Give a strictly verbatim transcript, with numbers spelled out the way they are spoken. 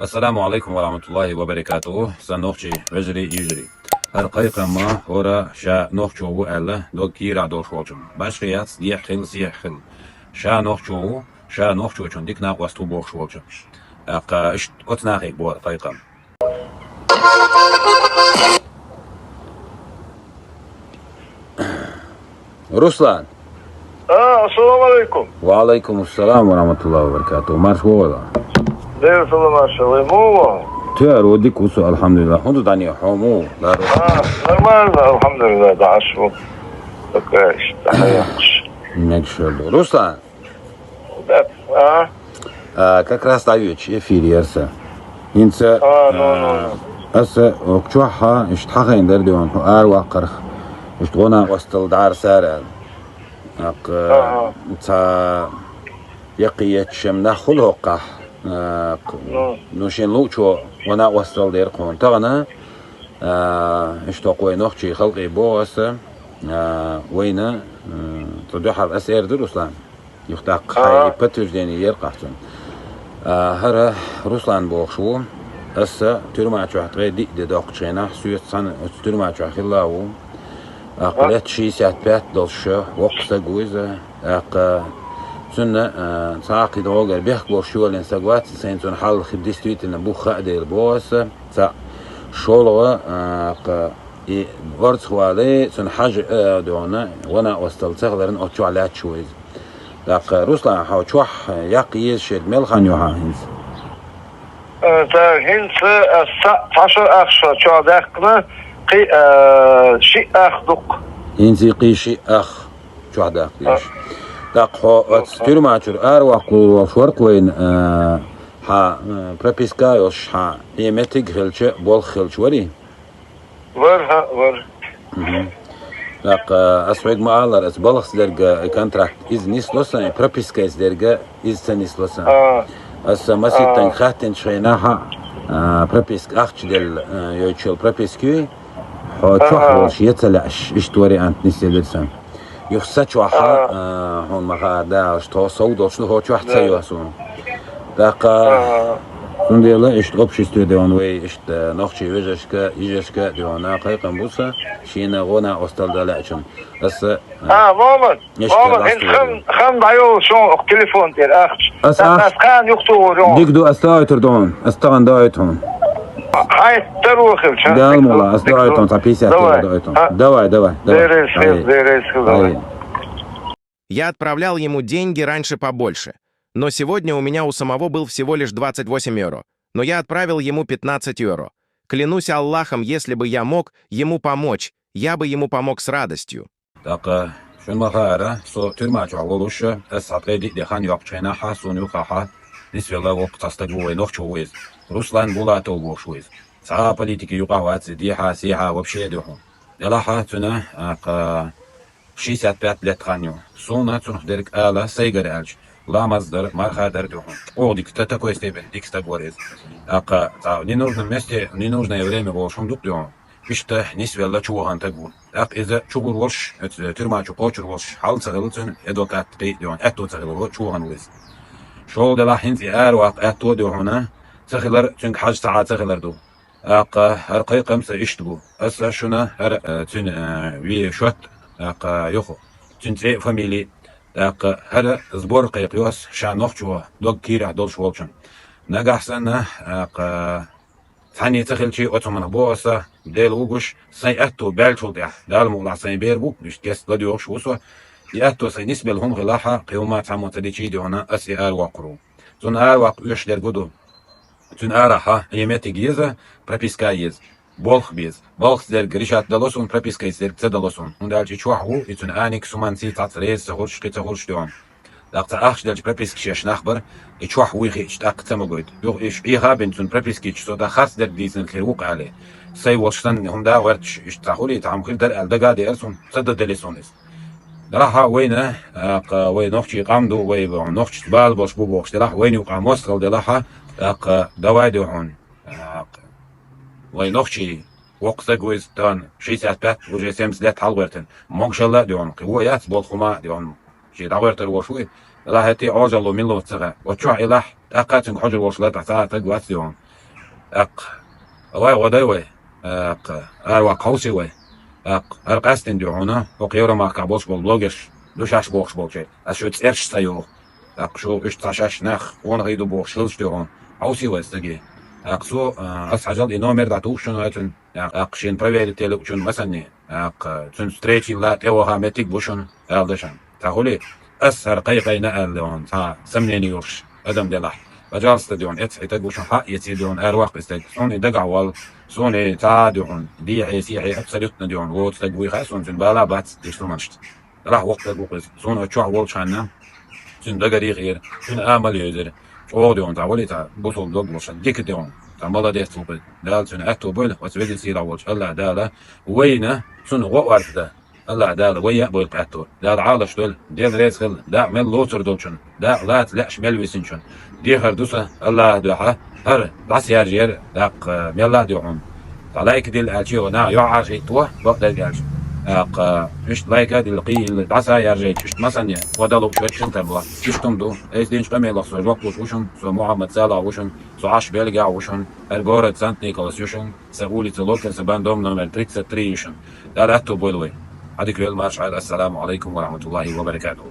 Ассаламу Ӏалайкум ва рахьматуллахӀи ва баракатухӀу, сан нохчий вежарий, йижарий. ХӀара кхайкхам ма хӀара ша нохчо ву аьлла, дог кийрахь долуш волчунна. Башха яц, дехьа хила, сехьа хила. Ша нохчо ву, ша нохчочун дика накъост ву бохуш волчунна. ТӀаккха иштта оцу нахе бу хӀара кхайкхам. Руслан. А, ассаламу Ӏалайкум. Ва Ӏалайкум ассалам ва рахьматуллахӀи ва баракатухӀу. Марша вогӀийла. Дера салам, марша, вай муха ву? Тера ву, дика ву со, алхьамдулиллахӀ. ХӀунда дӀа не хьо муха ву? Лара. А, нормально, алхьамдулиллахӀ, дӀа Ӏаш ву. Такая, иштта, хьаяккхаш. Мегаш хир ду. Руслан. Да, а? А, как раз дӀайоьдуш эфир яра сан. ХӀинца, а, ну, ну, а, ну. Аса, оха чохь а, иштта хьахайна дара де ван, хьо араваккхарх, иштта гӀо накъостал дӀара сара аьлла. ТӀаккха, ага, цхьа яккхий етташ шен нах хуьлу хӀокхахь. А, ну, ну, шен луучо гӀо накъостал дера кхуна. Тахана, а, иштта хӀокху вай нохчий халкъе боху аса, а, вайна, м, цу дуьхьал аса эр ду, Руслан. Юха тӀаккха хьайн подтверждение яра къахьцун. А, хӀара Руслан бохуш ву. Аса тюрьма чохь ткъе диъ де доккхучу хенахь, соьца цхьаьна оцу тюрьма чохь хилла ву. ТӀаккха лет шестьдесят пять долуш воккха стаг ву иза. ТӀаккха цунна, а, цхьа а кхин догӀу бехк болуш йолийна стаг вац, сайна цунна хьал хир действительно бух хаа дела боху аса. Цхьаъ шолгӀа, а, кха, и орцахвале, цунна хьажа, а, дуьхьал, гӀо накъостал ца хиларна оцу чохь лаьтташ ву иза. ТӀаккха, Руслан, хьо чохь яккха еза шерга мел хан ю хьан хӀинца? Э, так, хӀинца аса цхьа, цхьа шо ах шо чохь даьккхина, кхин, э, шиъ ах дукха. ХӀинца и кхин шиъ ах чохь даккха дезаш. ТӀаккха хьо оцу тюрьма чуьра араваккхалур волуш вара-кх вайна, э, хьан, э, прописка а йолуш, хьан Ӏен меттиг а хилча, болх а хилча варий? Вара, хӀаъ, вара. Мгм. ТӀаккха, ас хьоьга ма-аллара, ас балхаца дерг контракт иза нисло сан, пропискайца дерг иза ца нисло сан. А. Ас маситтанга хаьттинчу хенахь а, прописка ахча делла, а, йойтуш йолу прописка юй, хьо чохь волуш я ца лаьаш, иштта вариант нисделира сан. Юха сан чохь а, хьуна ма-хаъара, дагӀаш тхо сов долуш ду, хьо чохь ца йо суна. ТӀаккха, цундела иштта обществе де ван вай, иштта нохчий вежаршка, йижаршка де ван кхайкхам бу сан, шена гӀо накъостал дан лаьачунна. Аса, а, Мохьмад, иштта Мохьмад, хӀинца хан, хан дӀайолуш ю хьуна оха телефон тӀера ахча. Ас, ас кхана юхатухур ю хьуна. Дика ду, ас доуьйтур ду хьуна. Ас тахана доуьйту хьуна. Хьайн таро хилча. Дала мукъ лахь, ас доуьйту хьуна, цхьа пятьдесят евро доуьйту хьуна. Давай, давай, давай. Деррис хил, деррис хил, давай. Я отправлял ему деньги раньше побольше, но сегодня у меня у самого был всего лишь двадцать восемь евро. Но я отправил ему пятнадцать евро. Клянусь Аллахом, если бы я мог ему помочь, я бы ему помог с радостью. ТӀаккха, шуна ма-хаъара, со тюрьма чохь волуш, ас цхьа ткъе диъ де хан йоккхучу хенахь, суна юххехь нисвелла воккха цхьа стаг ву вай, нохчо ву иза. Руслан Булатов бохуш ву иза. Цхьа а политике юкъахь вац, дехьа, сехьа, вообще а ду хьуна. Делахь а цуьнан, а, кха, шестьдесят пять лет хан ю. Суна цунах дерг ала, сайгара аьлча, ламаз дар, марха дар ду хьуна. Чкъо дика, до такой степени дика стаг вара иза. ТӀаккха, цхьа ненужном месте, ненужное время волуш хӀума ду-кх ду хьуна. Иштта нисвелла чу вахана стаг ву. ТӀаккха иза чугӀур волуш, оцу тюрьма чу кхочур волуш, хьал ца хилла цуьнан, адвокат кхин а ду хьуна, аьтто ца хилла чу вахана ву иза. ШолгӀа делахь хӀинца и араваккха аьтто а ду хьуна, ца хилар, цуьнга хьажа ца Ӏа ца хилар ду. ТӀаккха хӀара кхайкхам сан иштта бу. Аса шуна хӀара, э, цуьнан, э, ве шот, тӀаккха юха цуьнан цӀе а, фамили, тӀаккха хӀара сбор кхайкхайо аса ша нохчо дог кийрахь долуш волчунна. Нагахь санна, тӀаккха цхьанне ца хилчий, оцу хӀуманах боху аса, Дела вугуш, сайн аьтто баьллачул тӀаьхьа, Дала мукъ лахь, сайн бер бу, иштта кеста ладоьгӀуш ву со. И аьтто сайн нисбелла хӀума хилахь а, кхин хӀума цхьаммо ца дичий а ду хьуна, ас и аравоккхур ву. Цунна араваккха оьшуш дерг хӀун ду? Цуьнан арахь а, Ӏен меттиг еза, прописка еза, болх беза. Балхаца дерг решать дало суна, пропискайца дерг ца дало суна. ХӀунда аьлча и чохь ву, и цуьнан Ӏаниг, суман сий цхьацца реза ца хуьлуш, кхин ца хуьлуш ду хьуна. ТӀаккха цхьа ахча делча прописка шеш нах бара, и чохь вуй хиъча, тӀаккха ца магойту. Юха и ш-, Ӏехабина цунна прописка йича, со тхан харц дерг дийцинарг хир ву-кх аьлла. Сайн волуш санна, хӀума да гӀерташ, иштта цхьа хуьлий, цхьа хӀума хир дара аьлла, дага а деара суна, ца дан делира суна иза. Делахь а вайна, тӀаккха вай нохчий къам ду, вай нохчашца бала болуш бу бохуш делахь, вайна юкъахь мостагӀалла делахь а, тӀаккха давай ду хьуна. ТӀаккха вай нохчий, воккха стаг ву иза, тахана шестьдесят пять, уже семьдесят лет хьалгӀоьртина. Могушалла а ду хьуна, кхин вон яц, болх хӀума а ду хьуна. Шен дӀагӀоьртур волуш вуй. Делахь хӀетте а Ӏожалло милла вац ца хаьа. Оцу чохь элахь, тӀаккха цуьнга хьожур волуш латахь цхьа а стаг вац ду хьуна. ТӀаккха вай гӀо дай вай, тӀаккха араваккха хьовсий вай. ТӀаккха хӀара къаьстина ду хьуна, хӀокху Евромахкахь болуш болу блогерш ду шаьш бохуш болчеран. Ас шуьца цӀераш ца йоху. ТӀаккха шу уьш цхьа шаьш нах къонахий ду бохуш хилча ду хьуна, хьовсий вай стаге. ТӀаккха цо, а, ас хьажал и номер дӀатухуш шуна оцун. ТӀаккха шена проверить елла учун масанне. ТӀаккха цуьнца встречийла тӀеваха меттиг бу шуна, аьлла дан шуна. Цхьа хуьлий, ас хӀара кхайкхайна аьлла ду хьуна, цхьа сомнени йолуш адам делахь. Пожалуйста ду хьуна, эцхьа и таг ву шуна хьаъ, эций ду хьуна, араваккха и стаг. Суна и дагахь волу, суна и цхьа а ду хьуна, дехье-сехье абсолютно ду хьуна, воцу стаг вуй хаьа суна, цуьнан бала бац, иштта хӀуманашца. Делахь воккха стаг ву-кх иза. Суна оцу чохь волчу ханна, цуьнан дагара йихира, цуьнан амал йевзира. ЧӀогӀа ду хьуна, цхьа валий цхьа бусулба дог волуш, дика ду хьуна, цхьа молодец ву-кх иза. Дала цуьнан аьтто бойла, оцу везачу сийлахь волчу АллахӀ Дала вайна цунна гӀо орца дан. АллахӀ Дала вай а бойла кхетто. Дала Ӏалаш дойла, Дела реза хила, дакъа мел лоцур долчун, дакъа лаца лаьаш мел висинчун. Дехар ду сан, АллахӀан дуьхьа, хӀара дӀасаяржаяр, тӀаккха мелла а ду хьуна. Цхьа лайк дилла аьлча, наха юьхьӀаьржа хӀиттаво, бакъдерг аьлча. ТӀаккха иштта лайк а дилла, кхин йилла дӀасаяржайча, иштта масанне, гӀо далучу вай шина тар боху. Иштта хӀума ду, айса динчу къамелах со жоп луш ву шуна, со Мухьаммад Салахь ву шуна, со Ӏаш Бельгехь ву шуна, хӀара город Санкт-Николас ю шуна, сан улица Локерса, бан дом номер тридцать три ю шуна. Дала аьтто бойла вай. Ӏадика йойла, марша Ӏайла. Ассаламу Ӏалайкум ва рахьматуллахӀи ва баракатухӀу.